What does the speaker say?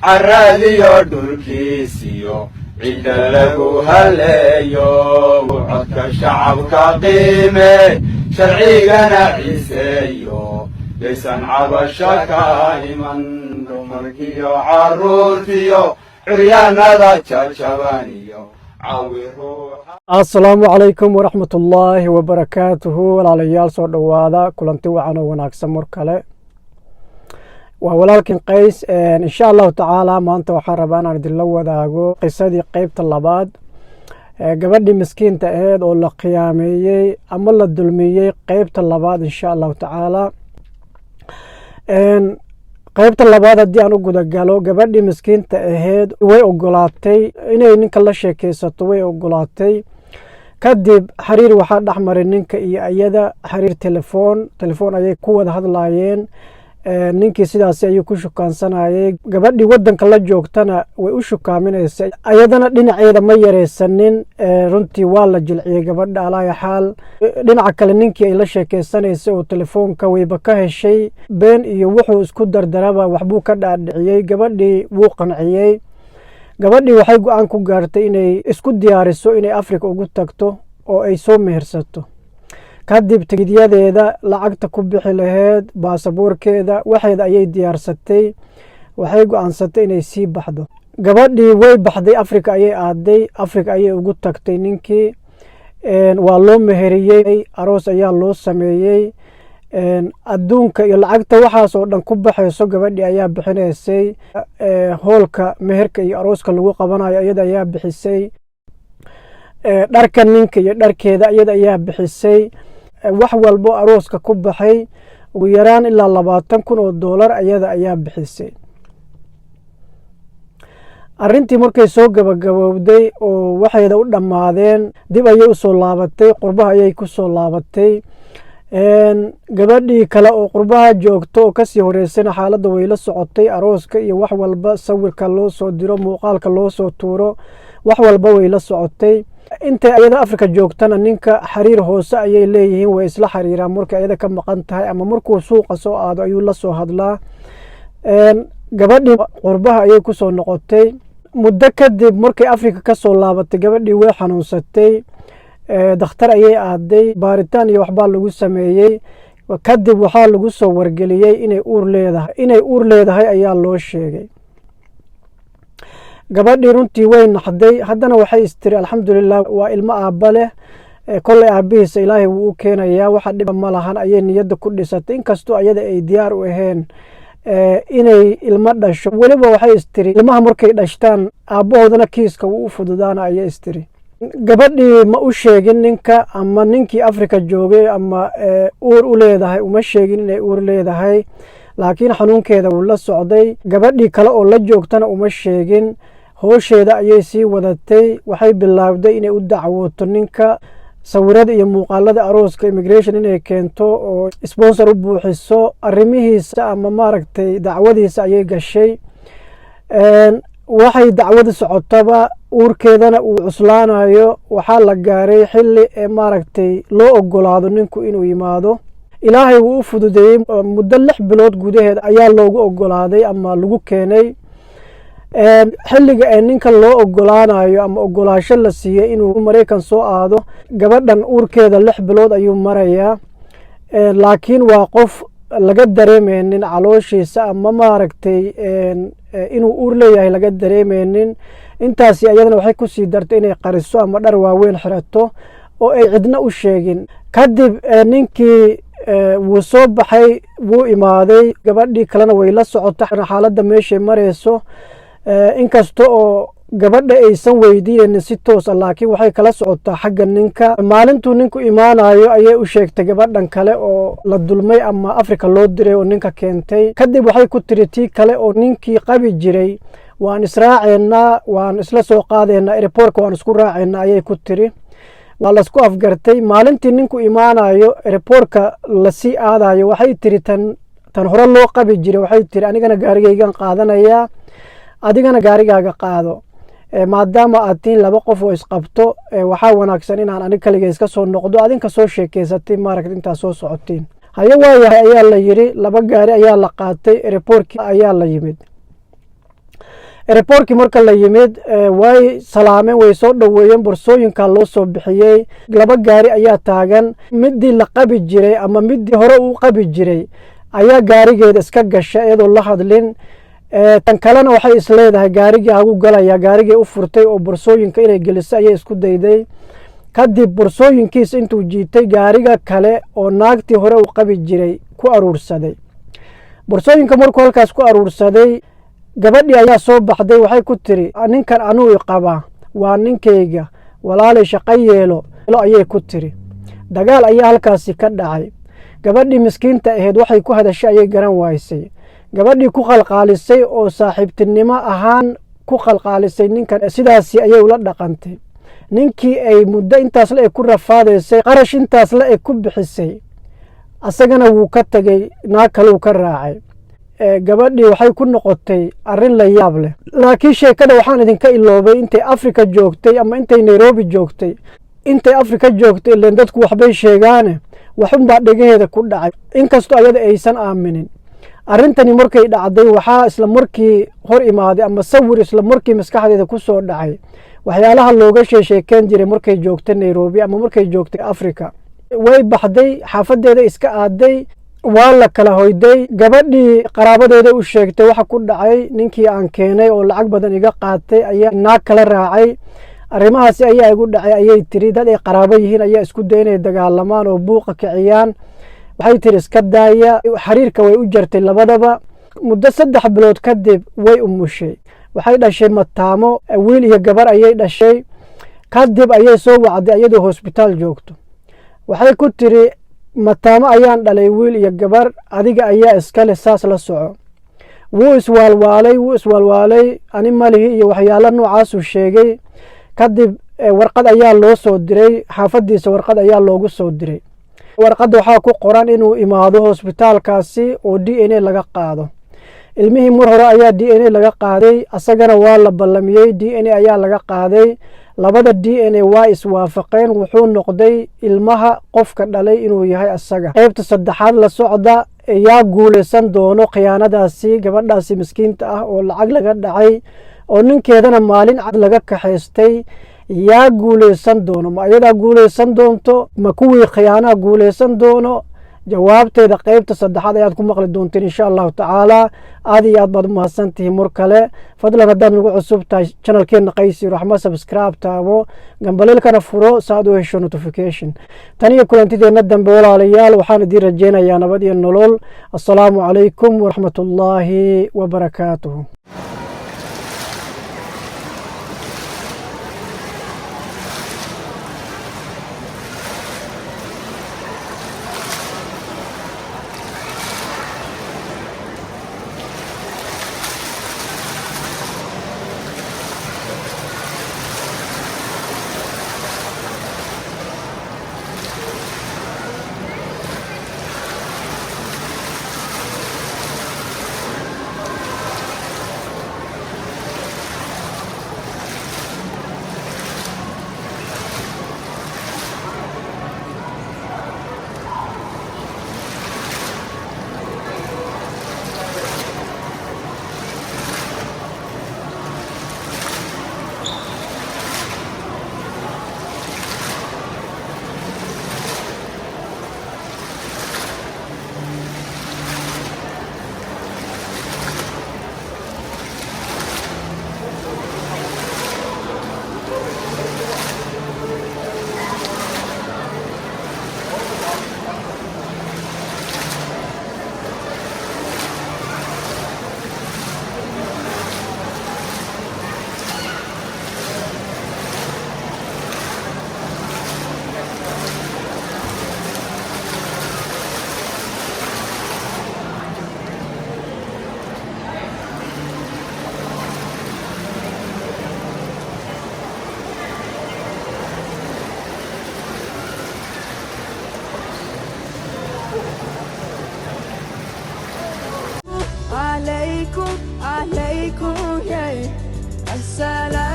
Caradiyo dhulkiisiyo cidda lagu haleeyo, codka shacabka qiime, sharcigana ciiseeyo, yaysan cabasho ka iman. Dumarkiyo carruurtiyo curyaanada jajabaniyo cawi ruuxa. Asalaamu calaykum waraxmatullaahi wabarakaatuhu. Walaalayaal, soo dhowaada, kulanti wacan oo wanaagsan. Mar kale waa walaalkin Qays. Insha Allahu tacaala, maanta waxaan rabaa inaan idinla wadaago qisadii qeybta labaad, gabadhii miskiinta aheed oo la khiyaameeyey ama la dulmiyey, qeybta labaad, insha Allahu tacaala. Qeybta labaad haddii aan u gudagalo, gabadhii miskiinta aheyd way ogolaatay inay ninka la sheekeysato, way ogolaatay. Kadib xiriir waxaa dhex maray ninka iyo iyada, xiriir telefoon ayay ku wada hadlaayeen. Ninkii sidaasi ayuu ku shukaansanayay. Gabadhii wadanka la joogtana way u shukaaminaysay, ayadana dhinaceeda ma yareysanin. Runtii waa la jilciyey gabadha alaaya xaal. Dhinaca kale, ninkii ay la sheekeysanaysay oo telefoonka wayba ka heshay. Been iyo wuxuu isku dardaraba waxbuu ka dhaadhiciyey, gabadhii wuu qanciyey. Gabadhii waxay go-aan ku gaartay inay isku diyaariso inay Africa ugu tagto oo ay soo mehersato. Kadib tigidyadeeda, lacagta ku bixi laheyd, baasaboorkeeda, waxeeda ayay diyaarsatay. Waxay go-aansatay inay sii baxdo. Gabadhii way baxday, Africa ayay aaday, Africa ayay ugu tagtay ninkii. Waa loo meheriyey, aroos ayaa loo sameeyey. Adduunka iyo lacagta waxaas oo dhan ku baxayso gabadhii ayaa bixinaysay. Hoolka meherka iyo arooska lagu qabanayo iyada ayaa bixisay. Dharka ninka iyo dharkeeda iyada ayaa bixisay. Wax walbo arooska ku baxay, ugu yaraan ilaa $20,000, ayada ayaa bixisay. Arrintii markay soo gabagabowday oo waxayda u dhammaadeen, dib ayay usoo laabatay, qurbaha ayay ku soo laabatay. Gabadhii kale oo qurbaha joogto oo kasii horeysayna xaaladda way la socotay. Arooska iyo wax walba, sawirka loo soo diro, muuqaalka loo soo tuuro, wax walba way la socotay. Intay ayada Africa joogtana ninka xiriir hoose ayay leeyihiin, way isla xiriiraan. Markay ayada ka maqan tahay ama markuu suuqa soo aado ayuu la soo hadlaa. Gabadhii qurbaha ayay kusoo noqotay muddo kadib. Markay Africa kasoo laabatay, gabadhii way xanuunsatay. Dakhtar ayay aaday, baaritaan iyo waxbaa lagu sameeyey. Kadib waxaa lagu soo wargeliyey inay uur leedahay. Inay uur leedahay ayaa loo sheegay. Gabadhii runtii way naxday. Haddana waxay istiri, "Alxamdulilah, waa ilmo aabba leh, kolley aabbihiisa Ilaahay wuu u keenayaa, waxa dhiba ma lahan," ayay niyadda ku dhisatay, inkastoo ayada ay diyaar u ahayn inay ilmo dhasho. Weliba waxay istiri, ilmaha markay dhashtaan aabbahoodana kiiska wuu u fududaana, ayay istiri. Gabadhii ma u sheegin ninka ama ninkii Africa joogay ama uur u leedahay, uma sheegin inay uur leedahay, laakiin xanuunkeeda wuu la socday. Gabadhii kale oo la joogtana uma sheegin. Hoosheeda ayay sii wadatay. Waxay bilaabday inay u dacwooto ninka, sawirada iyo muuqaalada arooska immigration inay keento oo sponsor u buuxiso arrimihiisa ama maaragtay dacwadiisa ayay gashay. Waxay dacwada socotaba, uurkeedana uu cuslaanayo, waxaa la gaaray xilli ee maaragtay loo ogolaado ninku inuu yimaado. Ilaahay wuu u fududeeyey. Muddo 6 bilood gudaheed ayaa loogu ogolaaday ama lagu keenay. Xilliga ee ninka loo ogolaanayo ama ogolaasho la siiyey inuu Maraykan soo aado, gabadhan uurkeeda 6 bilood ayuu marayaa, laakiin waa qof laga dareemeynin calooshiisa ama maaragtay inuu uur leeyahay laga dareemeynin. Intaasi ayadana waxay kusii dartay inay qariso ama dhar waaweyn xirato oo ay cidna u sheegin. Kadib ninkii wuu soo baxay, wuu imaaday. Gabadhii kalena way la socota xaaladda meeshay marayso, inkasta oo gabadha aysan weydiinaynin si toosa, laakiin waxay kala socotaa xagga ninka. Maalintuu ninku imaanayo ayay u sheegtay gabadhan kale oo la dulmay ama Africa loo diray oo ninka keentay. Kadib waxay ku tiri tii kale oo ninkii qabi jiray, "Waan israaceynaa, waan isla soo qaadaynaa airportka, waan isku raaceynaa," ayay ku tiri. Waa laisku afgartay. Maalintii ninku imaanayo, airportka lasii aadayo, waxay tiri tan hore loo qabi jiray, waxay tiri, "Anigana gaarigaygan qaadanayaa, adigana gaarigaaga qaado. Maadaama aad tihiin laba qof oo isqabto, waxaa wanaagsan inaan anig kaliga iska soo noqdo, adinka soo sheekeysatay maaragta intaa soo socotiin." "Haye, waayahay," ayaa la yiri. Laba gaari ayaa la qaatay, airportkii ayaa la yimid. Airportkii marka la yimid, way salaameen, way soo dhoweeyeen, borsooyinka loo soo bixiyey. Laba gaari ayaa taagan. Midii la qabi jiray ama midii hore uu qabi jiray ayaa gaarigeeda iska gasha iyadoo la hadlin. Tan kalena waxay isleedahay gaarigii hagu galaya. Gaarigii u furtay oo borsooyinka inay geliso ayay isku dayday. Kadib borsooyinkiisa intuu jiitay, gaariga kale oo naagtii hore uu qabi jiray ku aruursaday borsooyinka. Markuu halkaas ku aruursaday, gabadhii ayaa soo baxday. Waxay ku tiri, "Ninkan anuu i qabaa, waa ninkayga, walaalay shaqo yeelo," ayay ku tiri. Dagaal ayaa halkaasi ka dhacay. Gabadhii miskiinta ahayd waxay ku hadashay ayay garan waysay. Gabadhii ku qalqaalisay oo saaxiibtinimo ahaan ku qalqaalisay ninkan, sidaasi ayay ula dhaqantay. Ninkii ay muddo intaas la eg ku rafaadaysay, qarash intaas la eg ku bixisay, asagana wuu ka tegey, naag kaluu ka raacay. Gabadhii waxay ku noqotay arrin la yaab leh. Laakiin sheekada waxaan idinka iloobay intay Africa joogtay ama intay Nairobi joogtay. Intay Africa joogtay, ileen dadku waxbay sheegaane, waxunbaa dhegaheeda ku dhacay, inkastoo ayada aysan aaminin. Arrintani markay dhacday, waxaa isla markii hor imaaday ama sawir isla markii maskaxdeeda ku soo dhacay waxyaalaha looga sheesheekeen jiray markay joogtay Nairobi ama markay joogtay Africa. Way baxday, xaafadeeda iska aaday, waa la kala hoyday. Gabadhii qaraabadeeda u sheegtay waxa ku dhacay. "Ninkii aan keenay oo lacag badan iga qaatay ayaa naag kala raacay, arrimahaasi ayaa igu dhacay," ayay tiri. Dad ay qaraabo yihiin ayaa isku day inay dagaalamaan oo buuqa kiciyaan. Waxay tiri, "Iska daaya." Xiriirka way u jartay labadaba. Muddo 3 bilood kadib way umushay, waxay dhashay mataamo, wiil iyo gabar ayay dhashay. Kadib ayay soo wacday iyadoo hosbitaal joogto. Waxay ku tiri, "Mataamo ayaan dhalay, wiil iyo gabar, adiga ayaa iskale, saas la soco." Wuu iswaalwaalay, wuu iswaalwaalay, ani malihi iyo waxyaalo noocaasuu sheegay. Kadib warqad ayaa loo soo diray xaafadiisa, warqad ayaa loogu soo diray. Warqadda waxaa ku qoran inuu imaado hosbitaalkaasi oo DNA laga qaado. Ilmihii mar hore ayaa DNA laga qaaday, asagana waa la ballamiyey, DNA ayaa laga qaaday. Labada DNA waa iswaafaqeen, wuxuu noqday ilmaha qofka dhalay inuu yahay asaga. Qaybta saddexaad la socda. Yaa guulaysan doono khiyaanadaasi? Gabadhaasi miskiinta ah oo lacag laga dhacay oo ninkeedana maalin cad laga kaxaystay, yaa guulaysan doono? Ma ayadaa guulaysan doonto? Ma kuwii khiyaanaha guulaysan doono? Jawaabteeda qeybta saddexaad ayaad ku maqli doonteen, insha Allahu tacaala. Aad iyo aad baad umahadsantihiin mar kale. Fadlan, haddaad nagu cusub tahay channelkeena Qaysi Raxma, subscribe taabo, gambaleelkana furo si aad u hesho notification. Tan iyo kulantideenna dambe, walaalayaal, waxaan idiin rajeynayaa nabad iyo nolol. Assalaamu calaykum waraxmat ullaahi wabarakaatuhu. عليكم عليكم يا السلام.